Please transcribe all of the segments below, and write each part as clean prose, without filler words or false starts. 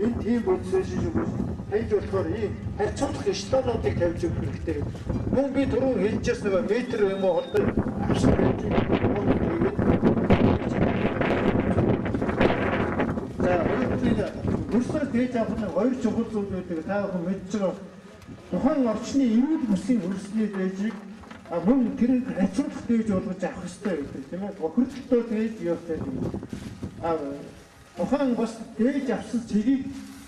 Энэ тийм бодис шиж өгөх таньж болохоор ийм харьцуулах эшлонуудыг тавьж өгөх хэрэгтэй. Мөн би түрүүн хэлжсэн нөгөө метр юм уу холбоо авсан гэж тэгээд за хөрсөө дээж авах нь хоёр чухал зүйл байдаг. Та бүхэн мэдж байгаа. Тухайн орчны эрүүл бүсийн хөрсний дээжийг мөн тэрийг харьцуулах дээж болгож авах ёстой гэдэг тийм ээ. Бохирдолтой дээж ёстой гэдэг. Тухайн бас дээж авсан цэгийг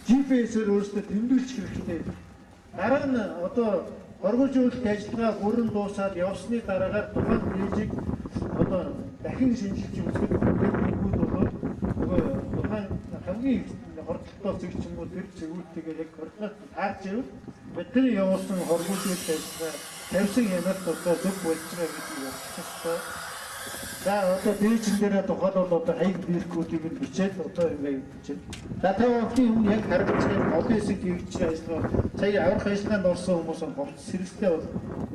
GPS-ээр өөрсдөө тэмдэглэх хэрэгтэй. Дараа нь одоо хоргожуулалт ажиллагаа бүрэн дуусаад явсны дараагаар тухайн дээжийг одоо дахин шинжилж үзэхэд тэр бүгд бол нөгөө тухайн хамгийн хордлоготой цэг ч юм уу тэр цэгүүдтэйгээ яг координат таарч ивэл бидний явуулсан хоргожуулалт ажиллагаа тавьсан хяналт одоо зөв болж байгаа гэдгийг бодчих ёстой. За одоо дээжин дээрээ тухайлбал одоо хаяг биркүүдийг нь бичээд одоо ингэ бичээд. За та бүхний өмнө яг харагдаж байгаа олон хэсэг хийгдэж байгаа ажиллагаа сая аврах ажиллагаанд орсон хүмүүс бол хувцас хэрэгстэй бол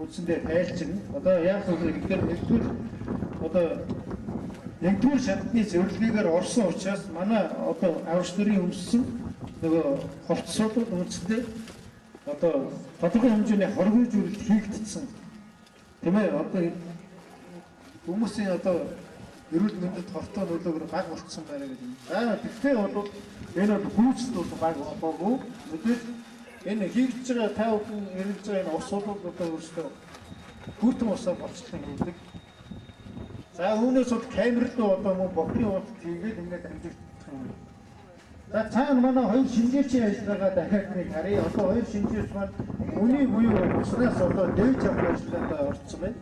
үндсэндээ тайлчна. Одоо яах вэ гэхээр нэгдүгээр одоо нэгдүгээр шатны зөвлөгөөгөөр орсон учраас манай одоо аврагч нарын өмссөн нөгөө хувцсууд үндсэндээ одоо тодорхой хэмжээний хоргойжүүлэлт хийгдсэн. Тийм ээ одоо хүмүүсийн одоо эрүүл мэндэд хортой нөлөөгөөр баг болцсон байна гэдэг юм. За тэгтээ бол энэ бол гүйцэд бол баг болоогүй. Мэдээж энэ хийгдэж байгаа та бүхэн ярилж байгаа энэ ус бол одоо өөрсдөө хүйтэн усаар болцлон хийдэг. За үүнээс бол камер руу одоо мөн бохирын уут хийгээд ингээд амжигдах юм. За цаана манай хоёр шинжээчийн ажиллагаа дахиад нэг харъя. Одоо хоёр шинжээч маань үний буюу уснаас одоо дээж авах ажиллагаанд орцсон байна.